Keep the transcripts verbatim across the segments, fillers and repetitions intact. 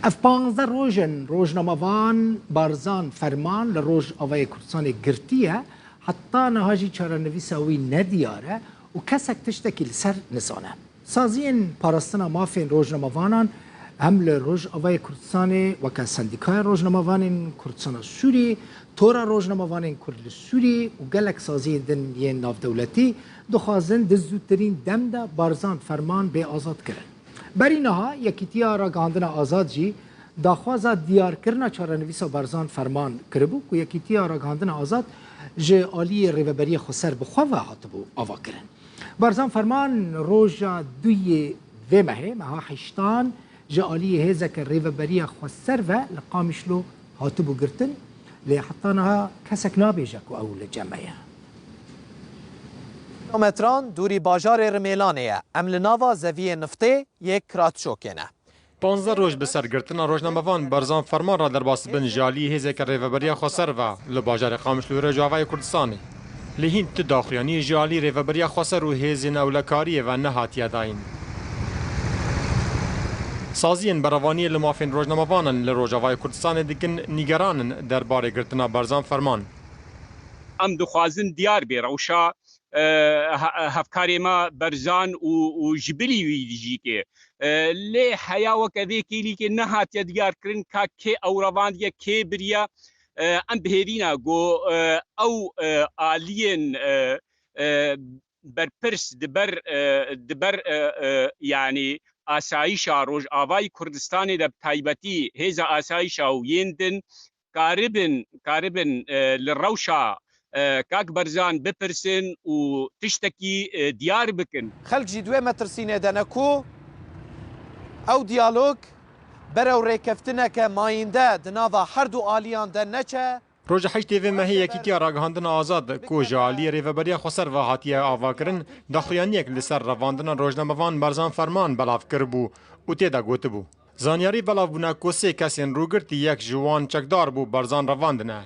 Ev panzdeh roj in rojnamevan Barzan Ferman li Rojavayê Kurdistanê girtiye, heta niha jî çarenivîsa wî nediyar e û kesek tiştekî li ser nizane. Saziyên parastina mafên rojnamevanan hem li Rojavayê Kurdistanê weke Sendîkaya Rojnamevanên Kurdistana Sûriyê, Tora Rojnamevanên Kurd li Sûriyê û gelek saziyên din yên navdewletî dixwazin di zûtirîn dem de Barzan Ferman bê azadkirin. Berî niha Yekîtiya Ragihandina Azad jî daxwaza diyarkirina çarenivîsa Barzan Ferman kiribû ku Yekîtiya Ragihandina Azad ji aliyê Rêveberiya Xweser bi xwe ve hatibû avakirin. Barzan Ferman roja duyê vê mehê, meha heştan, ji aliyê hêzeke Rêveberiya Xweser ve li Qamişlo hatibû girtin, lê heta niha kesek nabêje ku ew li cem me ye. Kilometran dûrî bajarê Rimêlanê ye. Em li nava zeviyê niftê yê Kratçokê ne. Panzdeh roj bi ser girtina rojnamevan Barzan Ferman re derbas dibin ji alî hêzeke Rêveberiya Xweser ve li bajarê Qamişlo Rojavayê Kurdistanê. Lê hîn tu daxuyaniyê ji alî Rêveberiya Xweser û hêzên ewlekariyê ve nehatiye dayîn. Saziyên berevaniyê li mafên rojnamevanan li Rojavayê Kurdistanê dikin nîgeran in derbarê girtina Barzan Ferman. Em dixwazin diyar bê rewşa, e, he-, hevkarê me Berzan û, û ji bilî wî dijî ke. E, lê heya weke vê kêlîkê nehatiye diyarkirin ka kê ew revandiye, kê biriye. E, em bi hêvî ne ku, e, ew, e, aliyên, e, e, berpirs di ber, e, di ber, e, e, yanî asayîşa Rojavayî Kurdistanê de bi taybetî hêza asayîşa û yên din karibin, karibin, e, li rewşa, e, Kak Berzan bipirsin û tiştekî, e, diyar bikin. Xelk jî di wê metirsînê de ne ku ew diyalog berew rêkeftineke mayînde di nava her du aliyan de neçe. Roja heştê vê mehê Yekîtiya Ragihandina Azad, ku ji aliyê Rêveberiya Xweser ve hatiye avakirin, daxuyaniyek li ser revandina rojnamevan Barzan Ferman belav kiribû û tê de gotibû, Zanyarî belavbûne ku sê kesên rûgirtî, yek ji wan çekdar bû, Barzan revandine.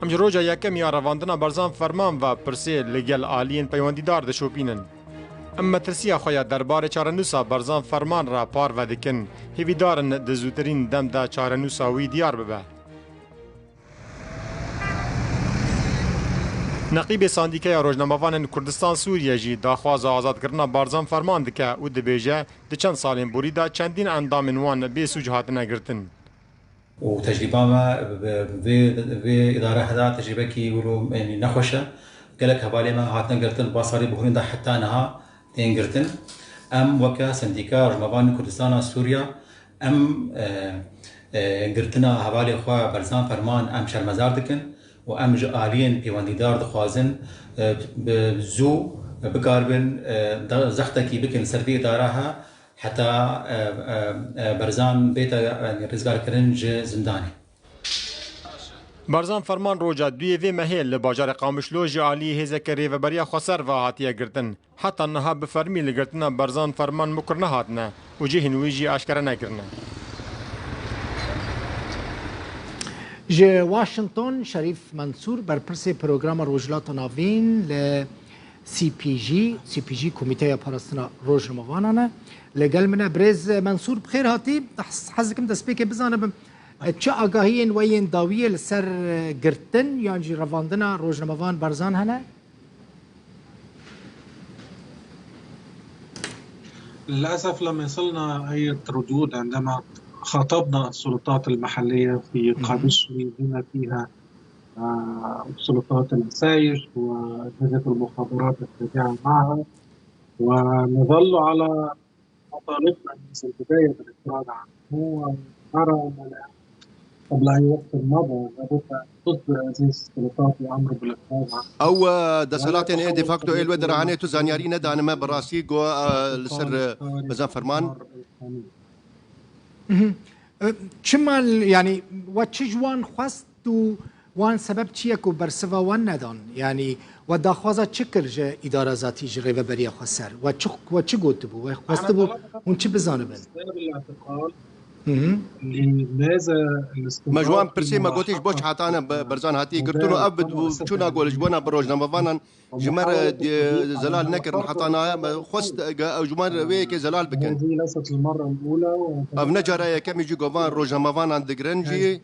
Em ji roja yekem ya revandina Barzan Ferman ve pirsê li gel aliyên peywendîdar dişopînin. Em metirsiya xwe ya derbarê çarenûsa Barzan Ferman re parve dikin. Hêvîdar in di zûtirîn dem de çarenûsa wî diyar bibe. Neqîbê Sandîkeya Rojnamevanên Kurdistan Sûriye jî daxwaza azadkirina Barzan Ferman dike û dibêje, di çend salên borî de çendîn endamên wan bê sûc hatine girtin. û tecrîba me bi vê, vê îdare heda tecrîbekî wilo, yanî nexweş e. Gelek hevalê me hatine girtin, ba salê bihurîn de heta niha tên girtin. Em weke Sendîka Rojnamevanên Kurdistana Sûriya, em, e, e, girtina hevalê xwe Berzan Ferman em şermezar dikin û em ji aliyên pêwendîdar dixwazin, e, bi zû bikaribin, e, de-, zextekî bikin ser vê îdara he heta, e, e, e, Berzan bête, e, rizgarkirin ji zindanê. Barzan Ferman roja duyê vê mehê li bajarê Qamişlo ji alî hêzeke Rêveberiya Xweser ve hatiye girtin. Heta niha bi fermî li girtina Barzan Ferman mikur nehatine û cihên wî jî aşkere nekirine. Ji Washington, Şerîf Mensûr, berpirsê programa Rojhilata Navîn li C P G, C P G Komîteya Parastina Rojnamevanan e. Li gel min e. Birêz Mensûr, bi xêr hatî. Hez, hez dikim destpêkê bizanibim, e, çi agahiyên we yên dawiyê li ser, e, girtin yan jî revandina rojnamevan Barzan hene? للأسف لم يصلنا أي ردود عندما خاطبنا السلطات المحلية في قادشني بما فيها، آه، سلطات العسايش وأجهزة المخابرات التابعة معها، ونظل على مطالبنا منذ البداية بالإفراج عنه، ونرى ما الآن قبل أي وقت مضى لابد أن تصدر هذه السلطات الأمر بالإفراج عنه. Ew, e, deselatên ê de facto ê li wê dirahanê tu zanyarî nedane me bi rastî got, e, li ser, e, Barzan Ferman. Mhm. E, çima, yanî, we çi ji wan xwest û wan sebeb çi ye ku bersiva wan nedan? Yanî, we daxwaza çi kir ji îdara zatî, ji Rêveberiya Xweser? We çi, we çi gotibû? We xwestibû hûn çi bizanibin? Hı hı. لماذا الاستمرار في ملاحقة مداخلة مباشرة عن السلطة السورية؟ لهذا الموضوع؟ Ji me re, e, zelal nekirin heta niha, me xwest, e, ew ji me re wê yekê zelal bikin. هذه ليست المرة الأولى. Ev ne cara yekemî jî ku van rojnamevanan digirin jî,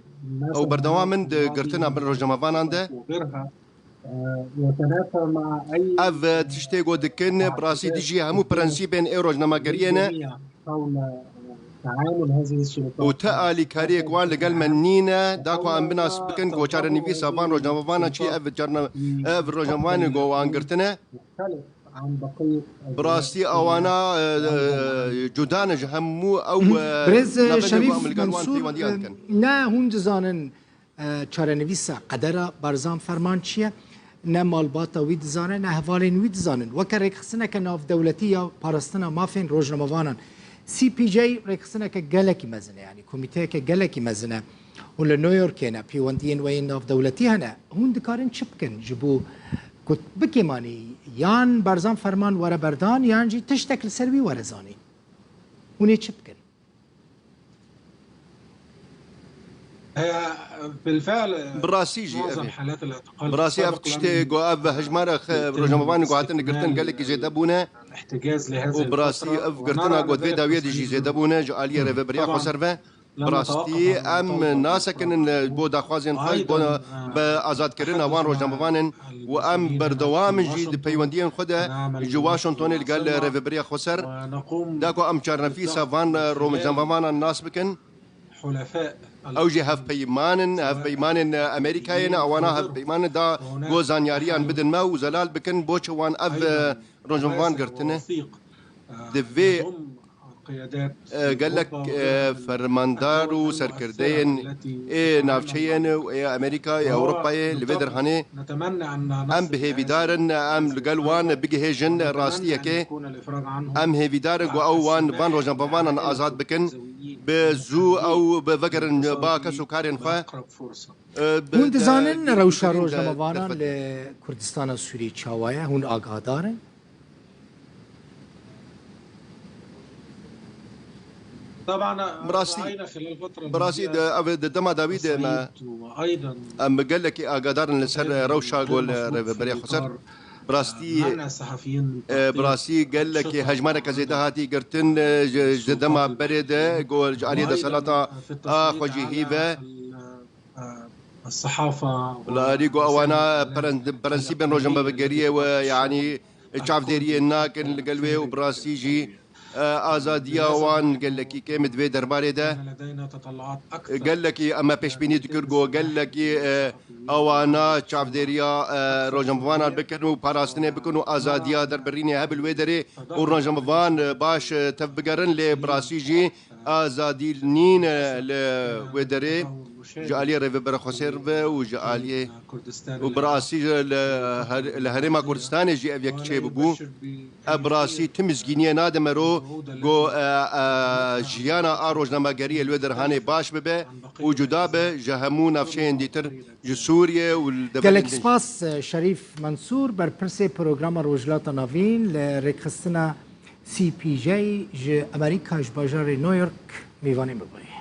ew berdewam in di girtina bin rojnamevanan de. Ev tiştê ku dikin, bi rastî dijî hemû prensîbên ê rojnamegeriyê ne. Û ti alîkariyek wan li gel me nîne, da ku em binas bikin ku çarenivîsa van rojnamevanan çi ye, ev çarne-, ev rojnamevanê ku wan girtine. Bi rastî ewana, e, e, cuda ne ji hemû ew, e, Birêz, e, navendên ku Şerîf em li gel wan Mensûr, peywendiyan e, dikin. Ne hûn dizanin, e, çarenivîsa qedera Barzan Ferman çi ye? Ne malbata wî dizane, ne hevalên wî dizanin. Weke rêkxistineke navdewletî ya parastina mafên rojnamevanan, C P J rêkxistineke gelekî mezin e, yanî komîteyeke gelekî mezin e. Hûn li New Yorkê ne, pêwendiyên we yên navdewletî hene. Hûn dikarin çi bikin ji bo ku bikêmanî yan Barzan Ferman were berdan, yan jî tiştek li ser wî were zanîn? Hûn ê çi bikin? Bi rastî jî ev e. Bi rastî ev tiştê ku ev hejmara xe-, rojnamevanên ku hatin girtin gelekî zêde bûne. Û bi rastî ev girtina ku di vê dawiyê de jî zêde bûne ji aliyê rêveberiya xweser ve. Bi rastî em nasekinin bo daxwazên xwe, bo be azadkirina wan rojnamevanên û em berdewam in jî di peywendiyên xwe de ji Washingtonê li gel rêveberiya xweser. Da ku em çarnivîsa van rojnamevanan nas bikin. Ew jî hevpeyman in, hevpeymanên Amerîkayê ne, ewana hevpeyman in da ku zanyariyan bidin me û zelal bikin bo çi wan ev, e, rojnamevan girtine. Di vê, e, gelek, e, fermandar û serkirdeyên ê navçeyên û ê Amerîka, ê Ewropayê li vê derhanê em bi hêvîdar in, em li gel wan bigihêjin rastiyekê. Em hêvîdar in ku ew wan, van rojnamevanan azad bikin, bi zû ew bi vegerin ba kes û karên xwe. E, bi Hûn dizanin de rewşa girîn de rojnamevanan derfetin. Li Kurdistana Sûriyê çawa ye? Hûn agahdar in? Bi rastî, bi rastî de, ev di dema dawî de me, em gelekî agahdar in li ser rewşa ku li Rêveberiya Xweser. Bi rastî, e, bi rastî gelekî hejmareke zêde hatî girtin, e, ji, ji dema berê de ku ji aliyê desthilata a xwecihî ve. Li alî ku ewana peren-, prensîbên rojnamegeriyê we, yanî çavdêriyê nakin li gel wê û bi rastî jî, e, azadiya wan gelekî kêm di vê derbarê de. Gelekî em me pêşbînî dikir ku gelekî, e, ewana çavdêriya, e, rojnamevanan bikin û parastinê bikin û azadiya derbirînê hebe li wê derê û rojnamevan, e, baş, e, tev bigerin, lê bi rastî jî azadî nîne li wê derê ji aliyê Rêveberiya Xweser ve û ji aliyê û bi rastî jî li her-, li Herêma Kurdistanê jî ev yek çêbibû. Ev bi rastî tim mizgîniyê nade mero ku, e, e, jiyana a rojnamegeriyê li wê derhanê baş bibe û cuda be ji hemû navçeyên dîtir ji Sûriye û li deverên Gelek din jî. Spas, e, Şerîf Mensûr, berpirsê programa Rojhilata Navîn li rêkxistina C P J ji Amerîka, ji bajarê New York, mêvanê me bûye.